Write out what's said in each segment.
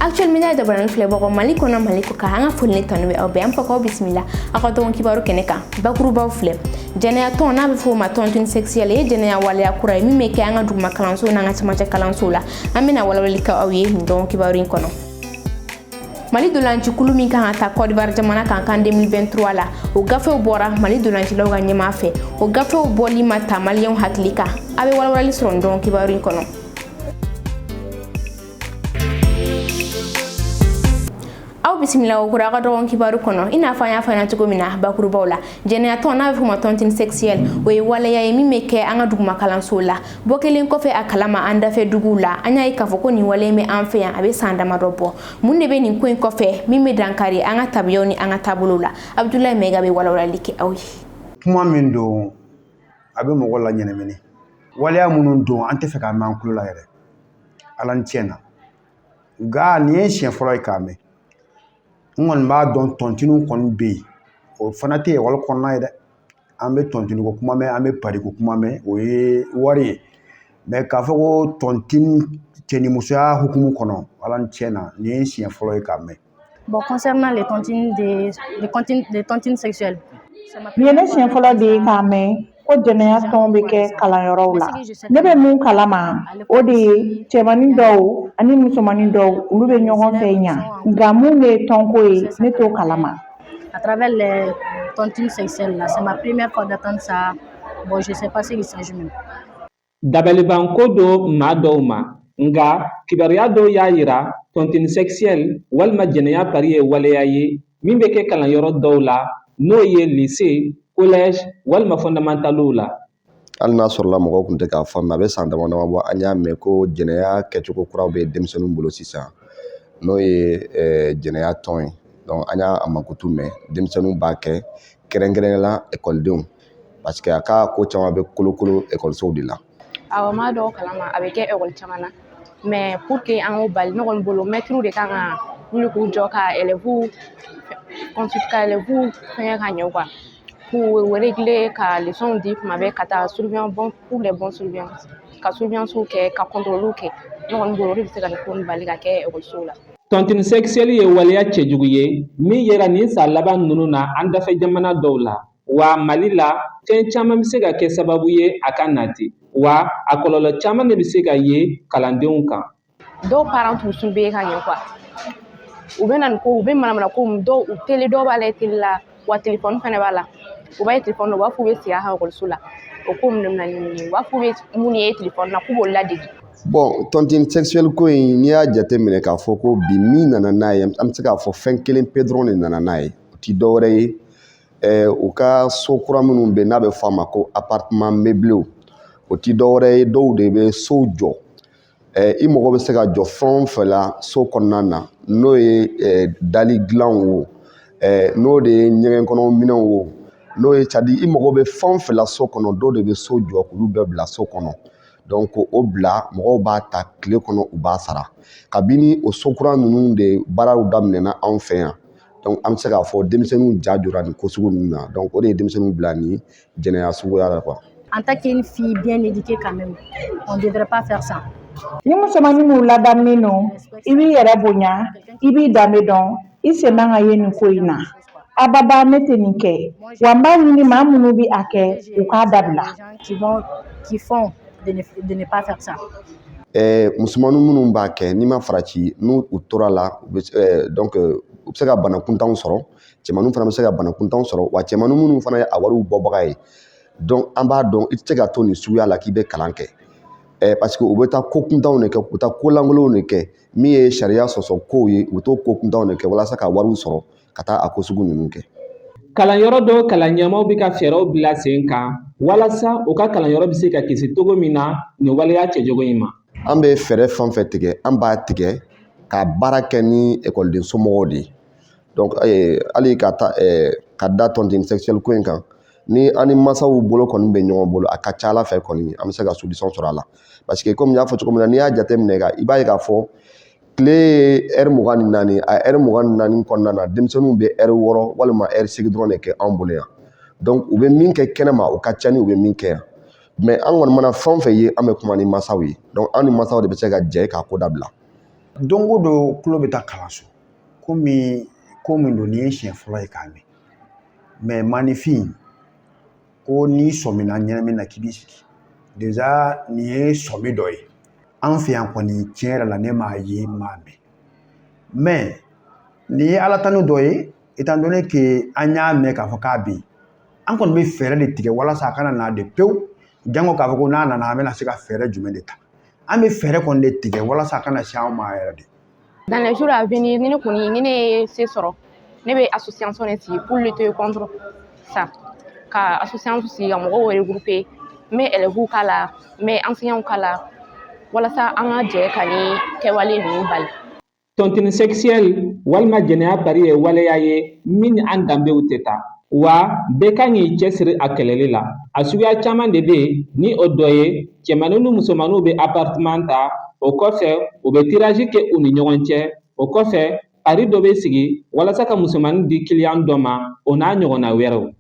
Actuel Media jabarani filɛbagaw, Mali kɔnɔ, Mali kɔ kan, an ka foli ni tanu bɛ aw bɛɛ. An fɔ k'aw bisimila aw ka dɔgɔn kibaru kɛnɛ kan. Bakurubaw filɛ: jɛnɛya tɔn n'a bɛ fɔ o ma tontine sexuelle ye jɛnɛya waleya kura ye min bɛ kɛ an ka duguma kalanso n'an ka camancɛ kalanso la. An bɛna walawalali kɛ aw ye nin dɔgɔn kibaru in kɔnɔ. Mali dolancikulu min kan ka taa Côte d'Ivoire jamana kan CAN 2023 la, o gafew bɔra Mali dolancilaw ka ɲɛmaa fɛ. O gafew bɔli ma ta maliyɛnw hakili kan. A bɛ walawalali sɔrɔ nin dɔgɔn kibaru in kɔnɔ. Aw bisimila o kura aw ka dɔgɔn kibaru kɔnɔ. I n'a fɔ an y'a fɔ ɲɛna cogo min na bakurubaw la, jɛnɛya tɔn n'a bɛ fɔ o ma tontine sexuelle, o ye waleya ye min bɛ kɛ an ka duguma kalanso la. Bɔ kelen kɔfɛ a kalama an dafɛ duguw la, an y'a ye k'a fɔ ko nin wale bɛ an fɛ yan, a bɛ san damadɔ bɔ. Mun de bɛ nin ko in kɔfɛ min bɛ dankari an ka tabiyaw ni an ka taabolow la? Abudulayi Mɛga bɛ walawalali kɛ aw ye. Kuma min don, a bɛ mɔgɔ la ɲɛnamini. Waleya minnu don, an tɛ fɛ k'a mɛn an tulo la yɛrɛ, ala ni tiɲɛ na. Nka nin ye siɲɛ fɔlɔ ye k'a mɛn. N kɔni b'a dɔn, tontine kɔni bɛ yen, o fana tɛ ekɔli kɔnɔna ye dɛ. An bɛ tontine ko kuma mɛn, an bɛ pari ko kuma mɛn, o ye wari ye. Mais k'a fɔ ko tontine cɛnimusoya hukumu kɔnɔ, ala ni tiɲɛ na, nin ye siɲɛ fɔlɔ ye k'a mɛn. Bon, concernant les tontines, des tontines sexuelles. Nin ye ne siɲɛ fɔlɔ de ye k'a mɛn ko jɛnɛya tɔn bɛ kɛ kalanyɔrɔw la. Ne bɛ mun kalama, o de ye cɛmanin dɔw ani musomanin dɔw, olu bɛ ɲɔgɔn fɛ ɲa. Nka mun de ye tɔnko ye, ne t'o kalama. À travers les tontines sexuelles, là, c'est ma première fois d'entendre ça. Bon, je sais pas ce qu'il s'agit même. Dabalibanko don maa dɔw ma, nka kibaruya dɔw y'a yira tontine sexuelle walima jɛnɛya pari ye waleya ye min bɛ kɛ kalanyɔrɔ dɔw la, n'o ye lycée, collège walima fondamentaliw la. Hali n'a sɔrɔla mɔgɔw tun tɛ k'a faamu, a bɛ san dama dama bɔ, an y'a mɛn ko jɛnɛya kɛcogo kuraw bɛ denmisɛnninw bolo sisan, n'o ye jɛnɛya tɔn ye. Donc an y'a mankutu mɛn, denmisɛnninw b'a kɛ, kɛrɛnkɛrɛnnenya la ekɔlidenw, parce que a ka ko caman bɛ kolokolo ekɔlisow de la. Awɔ, n b'a dɔw kalama, a bɛ kɛ ekɔli caman na. Mais pour que an k'o bali, ne kɔni bolo, mɛtiriw de kan ka wuli k'u jɔ ka élèves ka élèves fɛngɛ ka ɲɛ quoi, k'u réguler, ka leçons di kuma bɛɛ, ka taa surveillant bon pour les bons surveillants, ka surveillance kɛ, ka contrôle kɛ. Ne kɔni bolo, o de bɛ se ka nin ko nin bali ka kɛ ekɔlisow la. Tontine sexuelle ye waleya cɛjugu ye min yera nin san laban ninnu na an dafɛ jamana dɔw la. Wa Mali la, fɛn caman bɛ se ka kɛ sababu ye a ka nati, wa a kɔlɔlɔ caman de bɛ se ka ye kalandenw kan. Dɔw parents t'u surveiller ka ɲɛ quoi. U bɛ na nin ko, u bɛ manamana ko min, dɔw u télé, dɔw b'a lajɛ télé la, wa téléphone fana b'a la. U b'a ye téléphone na, u b'a fɔ u bɛ segin a kan ekɔliso la. O ko ninnu de bɛ na ni nin ye. U b'a fɔ u bɛ mun ye téléphone na, k'u b'o ladege. Bon, tontine sexuelle ko in, n'i y'a jateminɛ k'a fɔ ko bi min nana n'a ye, an bɛ se k'a fɔ fɛn kelen pe dɔrɔn de nana n'a ye. O ti dɔwɛrɛ ye, u ka so kura minnu bɛ yen n'a bɛ fɔ a ma ko appartement meublé, o ti dɔwɛrɛ ye, dɔw de bɛ sow jɔ. I mago bɛ se ka jɔ fɛn o fɛn la so kɔnɔna na, n'o ye dali dilan wo, n'o de ye ɲɛgɛn kɔnɔ minɛnw wo, n'o ye, c'est à dire i mago bɛ fɛn o fɛn la so kɔnɔ, dɔw de bɛ so jɔ k'olu bɛɛ bila so kɔnɔ. Donc o bila mɔgɔw b'a ta tile kɔnɔ, u b'a sara. Kabini o so kura ninnu de baaraw daminɛna anw fɛ yan, donc an bɛ se k'a fɔ denmisɛnninw ja jɔra nin ko sugu ninnu na. Donc o de ye denmisɛnninw bila nin jɛnɛya suguya la quoi. En tant qu'une fille bien éduquée quand même, on ne devrait pas faire ça. Ni musomanin min ladamunen don, i b'i yɛrɛ bonya, i b'i danbe dɔn, i sen man ka ye nin ko in na abada. Ne tɛ nin kɛ, wa n b'a ɲini maa minnu bɛ a kɛ, u k'a dabila. Qui font de ne pas faire ça. Musomanin minnu b'a kɛ, n'i ma farati, n'u u tora la, u bɛ donc u bɛ se ka bana kuntanw sɔrɔ. Cɛmaninw fana bɛ se ka bana kuntanw sɔrɔ, wa cɛmanin minnu fana ye a wariw bɔbaga ye, donc an b'a dɔn i tɛ se ka to nin suguya la k'i bɛ kalan kɛ, parce que u bɛ taa ko kuntanw de kɛ, u bɛ taa ko lankolonw de kɛ min ye sariya sɔsɔ kow ye. U bɛ t'o ko kuntanw de kɛ walasa ka wariw sɔrɔ ka taa a ko sugu ninnu kɛ. Kalanyɔrɔ dɔw kalan ɲɛmaw bɛ ka fɛɛrɛw bila sen kan walasa u ka kalanyɔrɔ bɛ se ka kisi cogo min na nin waleya cɛjugu in ma. An bɛ fɛɛrɛ fɛn fɛn tigɛ, an b'a tigɛ ka baara kɛ ni ekɔliden somɔgɔw de ye. Donc hali ka taa ka da tontine sexuelle ko in kan, ni an ni masaw bolo kɔni bɛ ɲɔgɔn bolo, a ka ca ala fɛ kɔni, an bɛ se ka solution sɔrɔ a la. Parce que komi n y'a fɔ cogo min na, n'i y'a jateminɛ, i b'a ye k'a fɔ tile ye ɛri 24, a ɛri 24 kɔnɔna na, denmisɛnninw bɛ ɛri 6 walima ɛri 8 dɔrɔn de kɛ anw bolo yan. Donc u bɛ min kɛ kɛnɛma, o ka ca ni u bɛ min kɛ yan. Mais an kɔni mana fɛn o fɛn ye, an bɛ kuma ni masaw ye. Donc an ni masaw de bɛ se ka jɛ k'a ko dabila. Don o don tulo bɛ taa kalanso komi ko min don, nin ye siɲɛ fɔlɔ ye k'a mɛn. Mais maninfin ko n'i sɔmina ɲɛnamina na k'i b'i sigi, déjà nin ye sɔmi dɔ ye. An fɛ yan kɔni, tiɲɛ yɛrɛ la, ne m'a ye, n m'a mɛn. Mais nin ye Ala tanu dɔ ye, étant donné que an y'a mɛn k'a fɔ k'a bɛ yen. An kɔni bɛ fɛɛrɛ de tigɛ walasa a kana na de pewu. Jango k'a fɔ ko n'a nana, an bɛna se ka fɛɛrɛ jumɛn de ta? An bɛ fɛɛrɛ kɔni de tigɛ walasa a kana se anw ma yɛrɛ de. Dans les jours à venir, ni ne kɔni, ni ne ye se sɔrɔ, ne bɛ association de sigi pour lutter contre ça, ka association sigi ka mɔgɔw regrouper. N bɛ élèves k'a la, n bɛ enseignants k'a la, walasa an ka jɛ ka ni kɛwale ninnu bali. Tontine sexuelle walima jɛnɛya pari ye waleya ye min ni an danbew tɛ taa, wa bɛɛ kan k'i cɛsiri a kɛlɛli la. A suguya caman de bɛ yen, ni o dɔ ye cɛmaninw ni musomaninw bɛ appartement ta, o kɔfɛ u bɛ tirage kɛ u ni ɲɔgɔn cɛ, o kɔfɛ pari dɔ bɛ sigi walasa ka musomanin di client dɔ ma, o n'a ɲɔgɔnna wɛrɛw.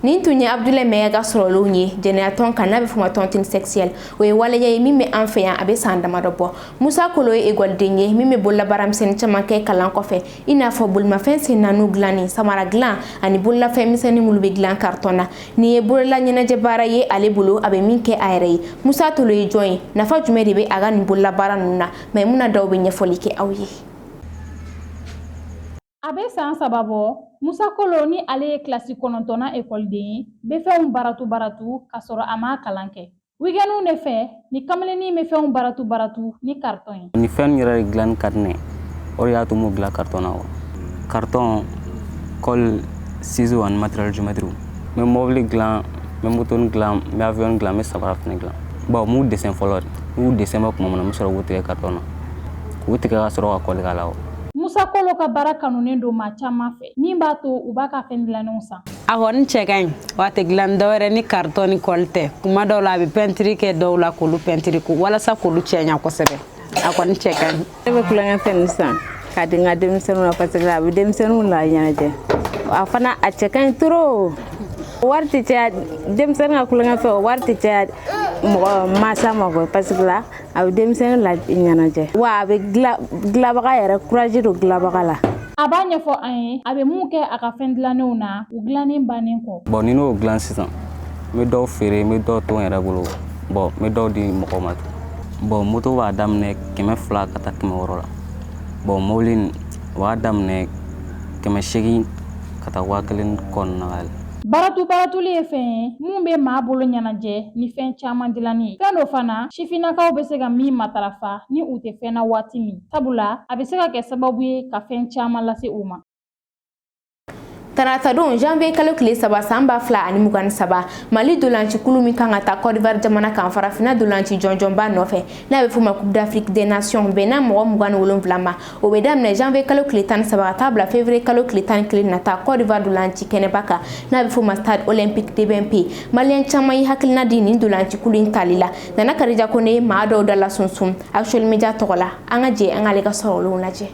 Nin tun ye Abudulayi Mɛya ka sɔrɔlenw ye jɛnɛyatɔn kan, n'a bɛ f'o ma tontine sexuelle. O ye waleya ye min bɛ an fɛ yan, a bɛ san damadɔ bɔ. Musa Kolo ye ekɔliden ye min bɛ bololabaaramisɛnnin caman kɛ kalan kɔfɛ, i n'a fɔ bolimafɛn sen naaniw dilanni, samara dilan ani bololafɛn misɛnnin minnu bɛ dilan karitɔn na. Nin ye bolola ɲɛnajɛ baara ye ale bolo, a bɛ min kɛ a yɛrɛ ye. Musa Tolo ye jɔn ye? Nafa jumɛn de bɛ a ka nin bololabaara ninnu na? Maimuna Daw bɛ ɲɛfɔli kɛ aw ye. A bɛ san 3 bɔ, Musa Kolo, ni ale ye kilasi 9nan ekɔliden ye, bɛ fɛnw baratu baratu k'a sɔrɔ a m'a kalan kɛ. Weekendw de fɛ, ni kamalennin bɛ fɛnw baratu baratu ni karitɔn ye. Ni fɛn yɛrɛ de dilanni ka di ne ye, o de y'a to n b'o dilan karitɔn na wa. Carton, colle, ciseaux ani matériel géométrique. N bɛ mobili dilan, n bɛ motoni dilan, n bɛ avion dilan, n bɛ sabara fɛnɛ dilan. Bon, n b'u dessin fɔlɔ de. N'u dessin bɛ tuma min na, n bɛ sɔrɔ k'u tigɛ carton na. K'u tigɛ ka sɔrɔ ka colle k'a la wa. Musa Kolo ka baara kanunen don maa caman fɛ, min b'a to u b'a ka fɛn dilannenw san. A kɔni cɛ ka ɲi wa, a tɛ dilan dɔwɛrɛ ni carton ni colle tɛ. Kuma dɔw la, a bɛ pɛntiri kɛ dɔw la k'olu pɛntiri ko walasa k'olu cɛɲa kosɛbɛ. A kɔni cɛ ka ɲi. Ne bɛ tulonkɛfɛn ninnu san k'a di n ka denmisɛnninw ma, parce que a bɛ denmisɛnninw la ɲɛnajɛ. A fana a cɛ ka ɲi trop. Wari tɛ caya denmisɛnnin ka tulonkɛfɛn, o wari tɛ caya mɔgɔ mansa ma koyi, parce que la a bɛ denmisɛnnin la ɲɛnajɛ wa, a bɛ dilanbaga yɛrɛ courage don dilanbaga la. A b'a ɲɛfɔ an ye a bɛ mun kɛ a ka fɛn dilannenw na, u dilannen bannen kɔ. Bon, ni n'o dilan sisan, n bɛ dɔw feere, n bɛ dɔw to n yɛrɛ bolo. Bon, n bɛ dɔw di mɔgɔw ma. Bon, moto b'a daminɛ 200 ka taa 600 la. Bon, mobili nin, o b'a daminɛ 800 ka taa 1000 kɔnɔna la. Baratu baratuli ye fɛn ye mun bɛ maa bolo ɲɛnajɛ ni fɛn caman dilanni ye. Fɛn dɔ fana, sifinnakaw bɛ se ka min matarafa ni u tɛ fɛn na waati min, sabula a bɛ se ka kɛ sababu ye ka fɛn caman lase u ma. Taratadon, janvier kalo tile 3, san 2023, Mali dolancikulu min kan ka taa Côte d'Ivoire jamana kan farafinna dolanci jɔnjɔnba nɔfɛ, n'a bɛ f'o ma Coupe d'Afrique des Nations, bɛnna mɔgɔ 27 ma. O bɛ daminɛ janvier kalo tile 13 ka taa bila février kalo tile 11 nata Côte d'Ivoire dolanci kɛnɛba kan, n'a bɛ f'o ma Stade Olympique d'Ebimpe. Maliyɛn caman ye hakilina di nin dolancikulu in tali la. Nana Kadija Kone ye maa dɔw da la sunsun Actuel Media tɔgɔ la. An ka jɛ an k'ale ka sɔrɔlenw lajɛ.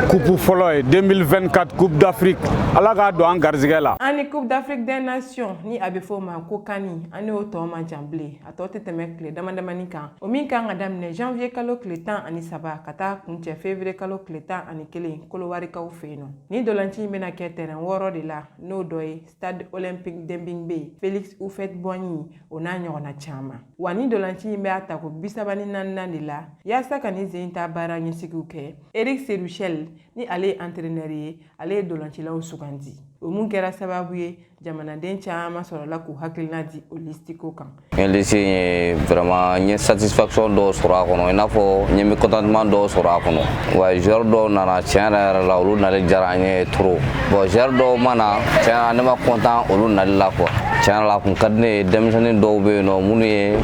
Coupe fɔlɔ ye 2024 Coupe d'Afrique, Ala k'a don an garizigɛ la. An ni Coupe d'Afrique des Nations, ni a bɛ fɔ o ma ko CAN, an n'o tɔ man jan bilen. A tɔ tɛ tɛmɛ tile dama damani kan. O min kan ka daminɛ janvier kalo tile 13 ka taa kuncɛ février kalo tile 11 Kolowarikaw fɛ yen nɔ. Ni dolanci in bɛna kɛ terrain 6 de la, n'o dɔ ye Stade Olympique d'Ebimpe, Félix Houphouët-Boigny, o n'a ɲɔgɔnna caman. Wa ni dolanci in bɛ a tako 34nan de la. Yaasa ka nin sen ta baara ɲɛsigiw kɛ, Eric Seruchel, ni ale ye entraîneur ye, ale ye dolancilaw sugandi. O mun kɛra sababu ye, jamanaden caman sɔrɔla k'u hakilina di o liste ko kan. N liste ye, vraiment n ye satisfaction dɔw sɔrɔ a kɔnɔ, i n'a fɔ n ye mécontentement dɔw sɔrɔ a kɔnɔ. Wa joueur dɔw nana, tiɲɛ yɛrɛ yɛrɛ la, olu nali diyara an ye trop. Bon, joueur dɔw ma na, tiɲɛ na, ne ma content olu nali la quoi. Tiɲɛ yɛrɛ la, a kun ka di ne ye denmisɛnnin dɔw bɛ yen nɔ minnu ye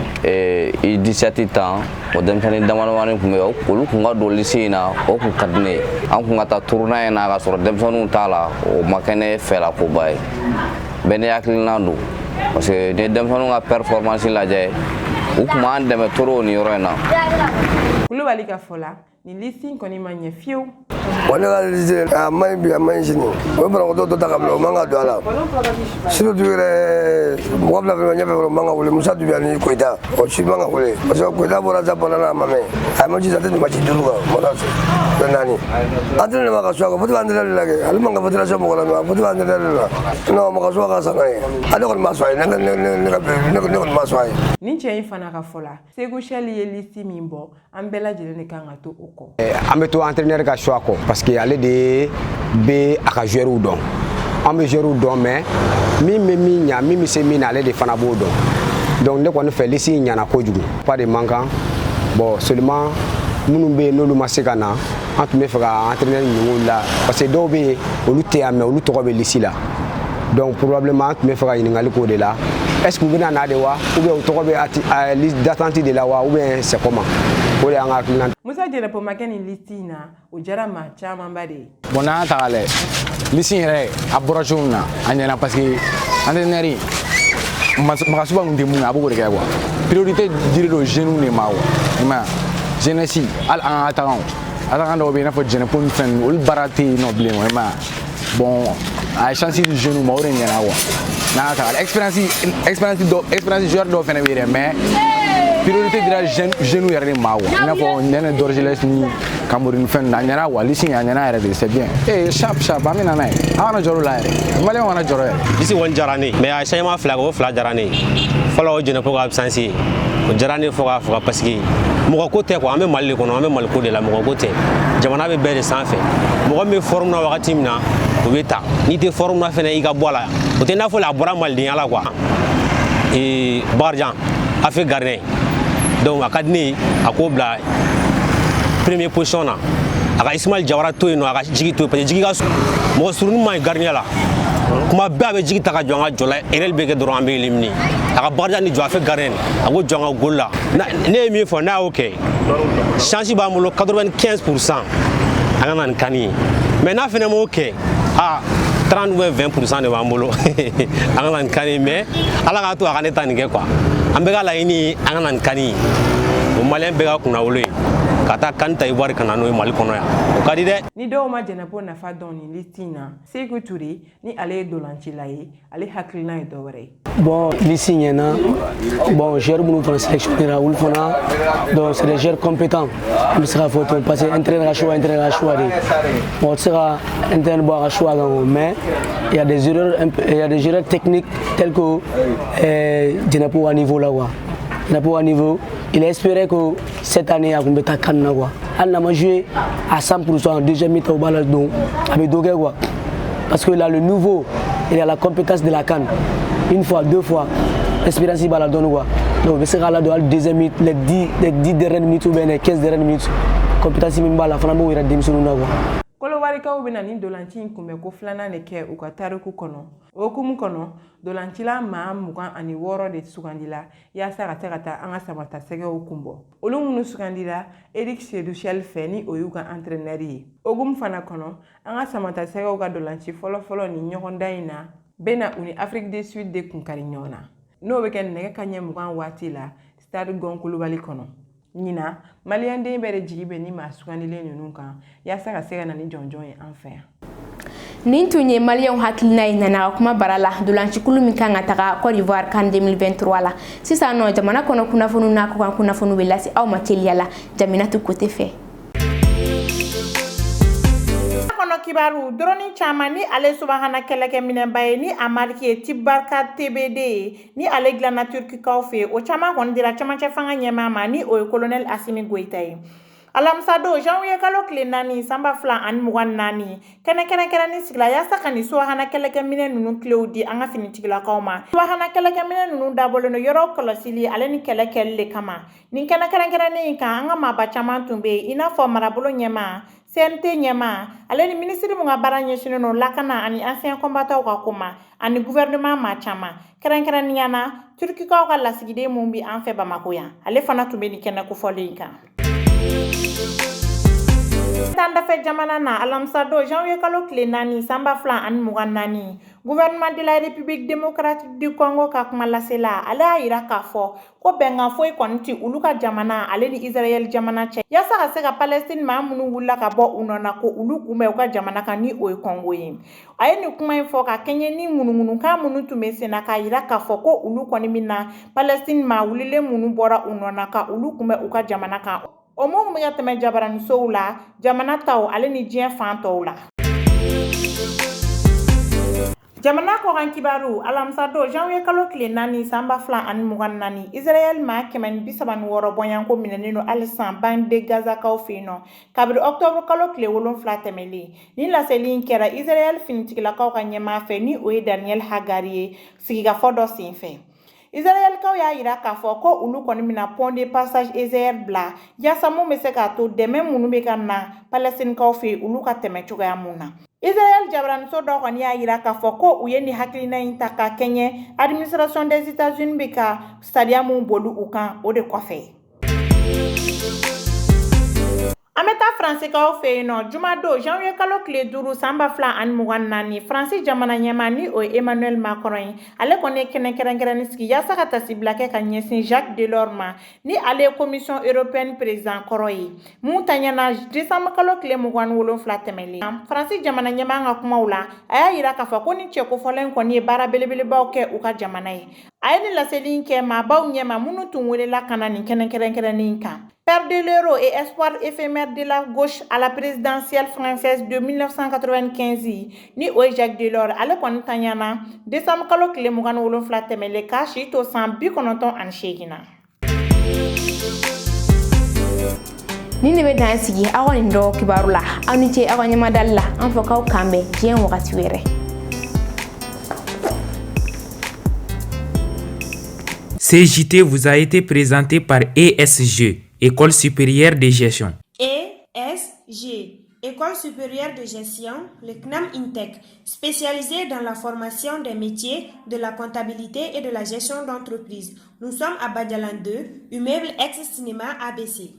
U17 tan, o denmisɛnnin damadamanin tun bɛ yen, olu kun ka don liste in na, o kun ka di ne ye. An kun ka taa tournoi in na ka sɔrɔ denmisɛnninw t'a la, o ma kɛ ne fɛla koba ye. Bɛɛ ni hakilina don, parce que ni denmisɛnninw ka performance lajɛ, u kun b'an dɛmɛ trop nin yɔrɔ in na. Kulubali ka fɔ la, nin liste in kɔni ma ɲɛ fiyewu. Wa ne ka liste a man ɲi bi, a man ɲi sini. O ye banabagatɔ dɔ ta ka bila, o man ka don a la. Surtout yɛrɛ, mɔgɔ fila fɛnɛ ɲɛfɛ, o man ka wele, Musa Dubiya ni Koyita, o si man ka wele, parce que Koyita bɔra sa bana na, a ma mɛn, a ma ci, a tɛ match 5 kan, mɔgɔ naani. Entraîneur ma ka choix kɛ, faute bɛ entraîneur de la kɛ, ale man ka fédération mɔgɔ la, mais faute bɛ entraîneur de la. Non, mɔgɔ choix ka sa n'a ye, ale kɔni ma choix ye, ne kɔni ma choix ye. Nin cɛ in fana ka fɔ la, Segu Sɛli ye liste min bɔ, an bɛɛ lajɛlen de kan ka to o kɔ. An bɛ to entraîneur ka choix kɔ, parce que ale de bɛ a ka joueurs dɔn. An bɛ joueurs dɔn, mais min bɛ min ɲa, min bɛ se min na, ale de fana b'o dɔn. Donc ne kɔni fɛ, liste in ɲana kojugu, pas de manquant. Bon, seulement minnu bɛ yen n'olu ma se ka na, an tun bɛ fɛ ka entraîneur ɲininka la, parce que dɔw bɛ yen, olu tɛ yan, mais olu tɔgɔ bɛ liste la. Donc probablement an tun bɛ fɛ ka ɲininkali k'o de la: est ce que u bɛna na de wa, ou bien u tɔgɔ bɛ liste d'attente de la wa, ou bien c'est comment? O de y'an ka hakilina. Musa Jɛnɛpo ma kɛ nin liste in na, o diyara maa camanba de ye. Bon, n'an y'a ta k'a lajɛ, liste in yɛrɛ a bɔra cogo min na, a ɲɛna, parce que entraîneur Magasuba kun tɛ mun ye, a b'o de kɛ quoi. Priorité dilen don jeunes de ma quoi, i m'a ye, jeunesse. Hali an ka attaquant, attaquant dɔw bɛ yen i n'a fɔ Jɛnɛpo ni fɛn ninnu, olu baara tɛ yen nɔ bilen quoi, i m'a ye. Bon, a ye chance di jeunes ma, o de ɲɛna quoi. N'an y'a ta k'a lajɛ, expérience dɔ, expérience joueur dɔw fɛnɛ bɛ yen dɛ, mais priorité dira jeunes yɛrɛ de ma quoi, i n'a fɔ Nɛnɛ Dorgeles ni Kamori ni fɛn ninnu. A ɲɛna quoi, liste in a ɲɛna yɛrɛ de, c'est bien. Ee, sharp sharp, an bɛ na n'a ye, an kana jɔrɔ o la yɛrɛ, maliyɛnw kana jɔrɔ yɛrɛ. Liste kɔni diyara ne ye, mais a changement fila kɛ, o fila diyara ne ye. Fɔlɔ, o Jɛnɛpo ka absence ye, o diyara ne ye fo k'a faga, parce que mɔgɔ ko tɛ quoi. An bɛ Mali de kɔnɔ, an bɛ Mali ko de la, mɔgɔ ko tɛ. Jamana bɛ bɛɛ de sanfɛ. Mɔgɔ min bɛ forme na wagati min na, o bɛ ta. N'i tɛ forme na fɛnɛ, i ka bɔ a la. O tɛ i n'a fɔ a bɔra malidenya la quoi. Ee, Bakarijan Afe gardien, donc a ka di ne ye a k'o bila première position na, a ka Ismail Jawara to yen nɔ, a ka Jigi to yen, parce que Jigi ka mɔgɔ surunin man ɲi gardien la. Kuma bɛɛ a bɛ Jigi ta ka jɔ an ka jɔ la, erreur bɛ kɛ dɔrɔn, an bɛ éliminer. A ka Bakarijan ni jɔ a fɛ gardien, a k'o jɔ an ka goal la. Ne ye min fɔ, n'a y'o kɛ, chance b'an bolo 95 %, an ka na ni CAN ye. Mais n'a fɛnɛ m'o kɛ, ah, 30 ou 20 % de b'an bolo, an ka na ni CAN ye. Mais Ala k'a to a ka ne ta nin kɛ quoi. An bɛɛ ka laɲini ye an ka na ni CAN ye. O maliyɛn bɛɛ ka kunnawolo ye ka taa CAN ta Ivoire ka na n'o ye Mali kɔnɔ yan, o ka di dɛ. Ni dɔw ma Jɛnɛpo nafa dɔn nin liste in na, Seku Ture ni ale ye dolancila ye, ale hakilina ye dɔ wɛrɛ ye. Bon, liste ɲɛna. Bon, joueurs minnu fana sélectionné ra, olu fana, donc c'est des joueurs compétents, an bɛ se k'a fɔ ten, parce que entraîneur ka choix, entraîneur ka choix de, mɔgɔ tɛ se ka entraîneur bɔ a ka choix kan o. Mais il y a des erreurs, il y a des erreurs techniques telles que Jɛnɛpo ka niveau la quoi. Jɛnɛpo ka niveau, il espérait que cette année a kun bɛ taa CAN na quoi. Hali n'a ma joué à 100 %, deuxième mi-temps, o b'a la don, a bɛ dɔ kɛ quoi, parce que là, le nouveau, il a la compétence de la CAN, une fois, deux fois, expérience b'a la dɔɔni quoi. Donc u bɛ se k'a ladon hali deuxième minute, les 10 dernières minutes ou bien les 15 dernières minutes, compétence min b'a la, fana b'o yira denmisɛnninw na quoi. Kolowarikaw bɛna ni dolanci in kunbɛ ko filanan de kɛ u ka tariku kɔnɔ. O hukumu kɔnɔ, dolancila maa 26 de sugandila yaasa ka se ka taa an ka samatasɛgɛw kunbɔ. Olu minnu sugandila Eric Seydou Chelle fɛ, ni o y'u ka entraîneur ye. O hukumu fana kɔnɔ, an ka samatasɛgɛw ka dolanci fɔlɔfɔlɔ ni ɲɔgɔndan in na bɛna u ni Afrique du Sud de kunkari ɲɔgɔn na, n'o bɛ kɛ nɛgɛ kaɲɛ 20 waati la, stade Gɔn Kulubali kɔnɔ. Ɲina, maliyɛnden bɛɛ de jigi bɛ ni maa sugandilen ninnu kan yaasa ka se ka na ni jɔnjɔn ye an fɛ yan. Nin tun ye maliyɛnw hakilina ye nana ka kuma bara la, dolancikulu min kan ka taga Côte d'Ivoire CAN 2023 la. Sisan nɔ, jamana kɔnɔ kunnafoniw n'a kɔkan kunnafoniw bɛ lase aw ma teliya la Jaminatu Kote fɛ. Kɔnɔ kibaru drone caman ni ale subahana kɛlɛkɛminɛba ye, ni a marque ye Type Bayraktar TB2 ye, ni ale dilanna Turkikaw fɛ, o caman kɔni dira camancɛ fanga ɲɛmaa ma, ni o ye colonel Asimi Goyita ye. Alamisa don, janvier kalo tile 4, san 2024, kɛnɛ kɛrɛnkɛrɛnnin sigila yaasa ka nin subahana kɛlɛkɛminɛ ninnu kilew di an ka finitigilakaw ma. Subahana kɛlɛkɛminɛ ninnu dabɔlen don yɔrɔ kɔlɔsili ale ni kɛlɛ kɛli de kama. Nin kɛnɛ kɛrɛnkɛrɛnnen in kan, an ka maaba caman tun bɛ yen, i n'a fɔ marabolo ɲɛmaa, CNT ɲɛmaa, ale ni minisiri mun ka baara ɲɛsinnen don lakana ani ancien combattants ka ko ma, ani gouvernement maa caman. Kɛrɛnkɛrɛnnenya na, Turkikaw ka lasigiden mun bi an fɛ Bamako yan, ale fana tun bɛ nin kɛnɛ kofɔlen in kan. Tan dafɛ jamana na, alamisa don, janvier kalo tile 4, san 2024. Gouvernement de la République démocratique du Congo ka kuma lasela, ale y'a yira k'a fɔ ko bɛnkan foyi kɔni ti olu ka jamana ale ni Israël jamana cɛ, yaasa ka se ka Palestine maa minnu wulila ka bɔ u nɔ na, ko olu kunbɛn u ka jamana kan, ni o ye Congo ye. A ye nin kuma in fɔ ka kɛɲɛ ni ŋunuŋunukan minnu tun bɛ sen na, k'a yira k'a fɔ ko olu kɔni bɛ na Palestine maa wulilen minnu bɔra u nɔ na, ka olu kunbɛn u ka jamana kan. O mun bɛ ka tɛmɛ jabaranisow la, jamana taw ale ni diɲɛ fan tɔw la. Jamana kɔkan kibaru. Alamisa don, janvier kalo tile 4, san 2024, Israɛl maa 136 bɔɲanko minɛnen don halisa bande de Gazakaw fɛ yen nɔ kabiri octobre kalo tile 7 tɛmɛlen. Ni laseli in kɛra Israɛl finitigilakaw ka ɲɛmaa fɛ, ni o ye Daniel Hagari ye, sigikafɔ dɔ senfɛ. Israɛlkaw y'a yira k'a fɔ ko olu kɔni bɛna pont de passage Ezer bila, yaasa mun bɛ se k'a to dɛmɛ minnu bɛ ka na Palestinikaw fɛ yen, olu ka tɛmɛ cogoya mun na. Israël jabaraniso dɔ kɔni y'a yira k'a fɔ ko u ye nin hakilina in ta ka kɛɲɛ administration des États-Unis bɛ ka sariya mun boli u kan, o de kɔfɛ. An bɛ taa Faransikaw fɛ yen nɔ. Jumadon, janvier kalo tile 5, san 2024, Faransi jamana ɲɛmaa, ni o ye Emmanuel Macron ye, ale kɔni ye kɛnɛ kɛrɛnkɛrɛnnin sigi yaasa ka tasibila kɛ ka ɲɛsin Jacques Delors ma, ni ale ye Commission européenne président kɔrɔ ye mun taɲɛna décembre kalo tile 27 tɛmɛlen. Faransi jamana ɲɛmaa ka kumaw la, a y'a yira k'a fɔ ko ni cɛ kofɔlen kɔni ye baara belebelebaw kɛ u ka jamana ye. A ye nin laseli in kɛ maabaw ɲɛma minnu tun welela ka na nin kɛnɛ kɛrɛnkɛrɛnnen kan. Père de l'euro et espoir éphémère de la gauche à la présidentielle française de 1995, ni o ye Jacques Delors, ale kɔni taɲana décembre kalo tile 27 tɛmɛlen, k'a si to san 98 na. Nin de bɛ dan sigi aw ka nin dɔgɔ kibaru la. Aw ni ce aw ka ɲɛmadali la. An fɔ k'aw k'an bɛn diɲɛ wagati wɛrɛ. Ce JT vous a été présenté par ESG, École supérieure de gestion. ESG, École supérieure de gestion, le CNAM INTEC, spécialisé dans la formation des métiers de la comptabilité et de la gestion d'entreprise. Nous sommes à Badialan 2, immeuble ex-cinéma ABC.